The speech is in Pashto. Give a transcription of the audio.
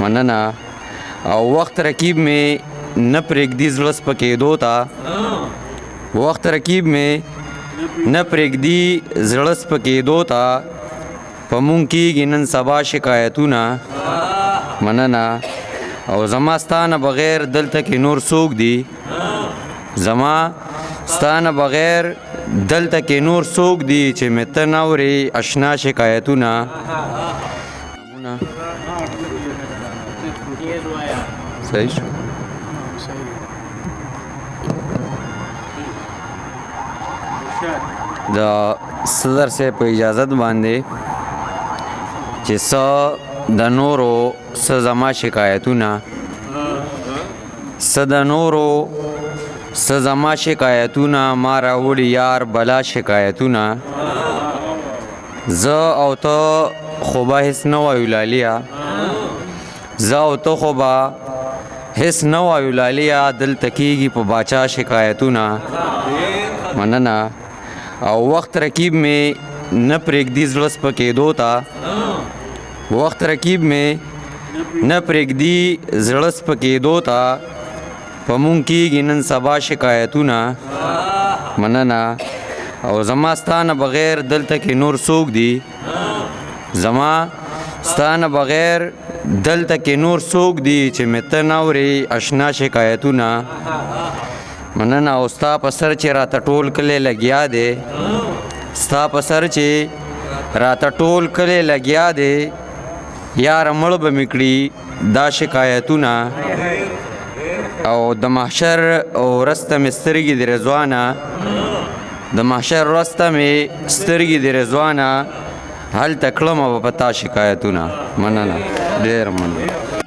مننه. او وخت رقیب مې نه پرېږدي زړه سپکېدو ته، وخت رقیب مې نه پرېږدي زړه سپکېدو ته، په مونږ کېږي نن سبا شکایتونه. مننه. او زما ستانه بغیر دلته کې نور څوک دي، زما ستانه بغیر دلته کې نور څوک دي چې مې ته نه اورې اشنا شکایتونه. صحیح شو. د صدر صاحب په اجازت باندې چې څه د نورو څه زما شکایتونه، څه د نورو څه زما شکایتونه، ما راوړي یار بلا شکایتونه. زه او ته خو به هیڅ نه وایو لالیه، زه او ته خو به هیڅ نه وایو لالیه، دلته کیږي په باچا شکایتونه. مننه. او وخت رقیب مې نه پرېږدي زړه سپکېدو ته، وخت رقیب مې نه پرېږدي زړه سپکېدو ته، په مونږ کیږي نن سبا شکایتونه. مننه. او زما ستانه بغیر دلته کې نور څوک دي، زما ستانه بغیر دلته کې نور څوک دي چې مې ته نه اورې اشنا شکایتونه. مننه. او ستا په سر چې راته ټول کلی لګیا دی، ستا په سر چې راته ټول کلی لګیا دی، یاره مړ به مې کړي دا شکایتونه. او د محشر ورځ ته مې سترګې دي رضوانه، د محشر ورځ ته مې سترګې دي رضوانه، هلته کړمه به په تا شکایتونه. مننه، ډېر مننه.